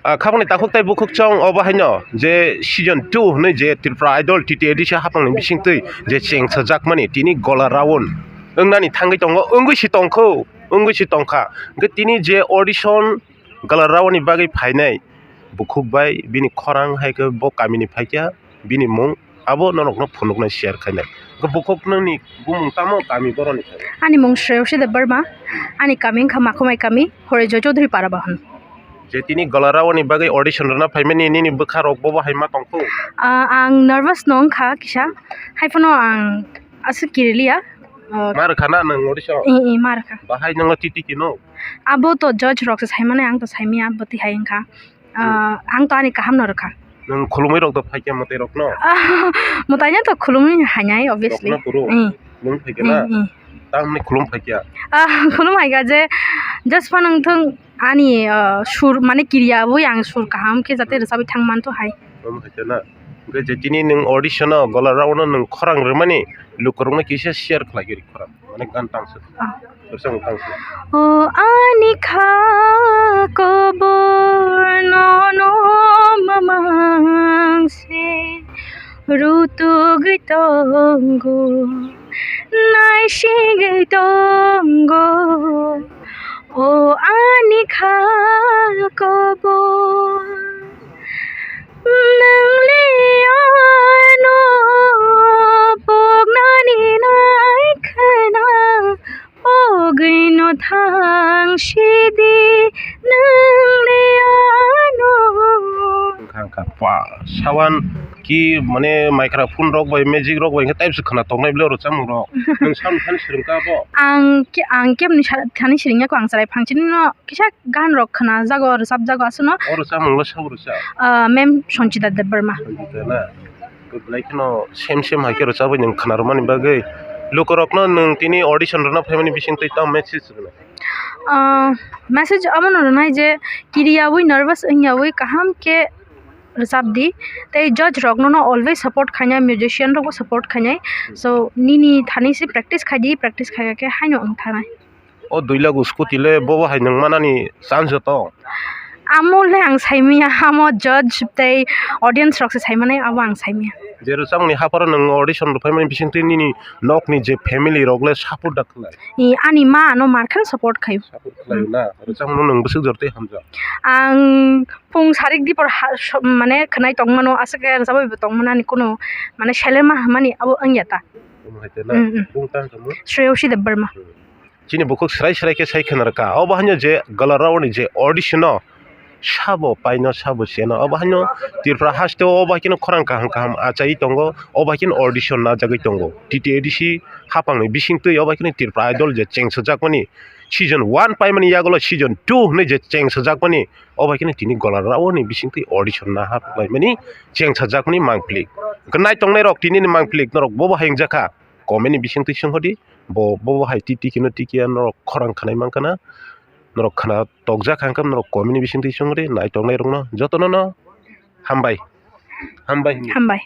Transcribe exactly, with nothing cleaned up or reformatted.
Ah, khabangni takhuk tei bukhuk chwng obo haino je season two hwnwi je Tripura Idol T T A D C hapangni bisingtwi je cheng sajakmani tini gola round wngnani thangwi tongo, wngwi si tongkho, wngwi si tongkha. Hwnkhe tini je audition gola round ni bagwi phainai bukhuk bai bini khorang hai khe bo kamini phaikha. Bini mung abo norokno phunuknai share khainai. Hwnkhe bukhuknoni bumung tamo kami boroni khe? Ani mung Shreyasi Debbarma, ani kami wngkha Makhumai kami, Horejoy Chaudhuri Para Bahon. Je tini gola round ni bagwi audition rwna phaimani nini bwkha rok bobo hai ma tongkho? Ah, ang nervous no wngkha kisa, haiphano ang aswk kiriliya. Ah, ma rwkha na nwng audition? I, i, ma rwkha. Bahai nwngo titi kino? Abo to judge rok se saimani, ang to saimaya, bwtwi hai wngkha. Ah, ang to ani kaham no rwkha. Nwng khulumui rok do phaikhe mwtai rok no? Mwtai no to khulumui hainai, obviously. Rok no phuru? Eh. Nwng phaikhe na? Eh, eh. Tamni khulum phaikhe? Ah, khulum phaikha je just phano wngthung ani, ah, sur mane kiriya wi ang sur kaham khe jate rwchabwi thang manto hai. Khulum phaikhe na? Hwnkhe je tini nwng audition o gola round no nwng khorang rwmani lukurokno kisa share khlai giri khorang. Mane gan tang se. Ah. Rwchapmung tang se. O ani kha kobor nono mamang se rutugwi tongo, naisigwi tongo. O ani kha kobor. Nwng le ano poknani nai khwna, pogwino thang sidi nwng le ano. Wngkha, wngkha. Pa, sawan ki mane microphone rok bai, magic rok bai, hwnkhe type se khwna tongnai bwle rwchapmung rok. Nwng sawan thani swrwngkha bo? Ang ke, ang keboni sa-, thani swrwngya kho, ang chwrai phang chini no kisa gan rok khwna jago, rwchap jago aswkno. O rwchapmung le sabo rwchap? Ah, ma'am Sanchita Debbarma. Sanchita na? Belai kheno same same hai khe rwchapwi nwng khwna rwmani bagwi. Lukurokno nwng tini audition rwna phaimani bisingtwi tamo message rwnai? Ah, message omono rwnai je kiriyawi, nervous wngyawi kaham khe rwchap di. Tei judge rok nono always support khainai, musician rokbo support khainai. So nini thani se practice khai di, practice khai khe haino wng thanai. O dui lakh scooty le bobo hai nwng manani chance tong? Amo le ang saimanya, amo judge tei audience rok se saimani, abo ang saimanya. Je rwchapmungni hapharo nwng audition rwphaimani bisingtwi nini nokni je family rok le support da khlai? I, ani ma ano mar kheno support khaio. Support khlaio na? Rwchapmungno nwng bwswk jor tei hamjak? Ang phung sarik dipor ha, so, mane khwnai tongmano, aswk khe rwchapwi bo tongmani, ani kuno mane seleng ma hwnmani abo wngya ta. Omo hai te na? Mm, mm. Bung tang tongmo? Shreyasi Debbarma. Hmm. Chini bukhuk srai srai khe sai khwna rwkha. Obo haino je gola round ni je audition o sabo paino sabo cheno. Obo haino Tripura haste o obo haikhe khorang kaham kaham achai tongo. Obo haikhe audition najagwi tongo. T T A D C hapang ni bisingtwi obo haikhe Tripura Idol je chengsajakmani season one paimani yagulo season two hwnwi je chengsajakmani obo haikhe tini gola round ni bisingtwi audition naha paimani chengsajakmani mangpili. Hwnkhe naitongnai rok tini ni mangpili norok bobo hai wngjakha. Comment ni bisingtwi swnghodi, bo, bo hai twi twi kheno twi kiya norok khorang khwnai mankha na, norok khwna tokjak hwnkhe norok comment ni bisingtwi swnghodi, naitongnai rokno jotono no hambai, hambai hwnwi. Hambai.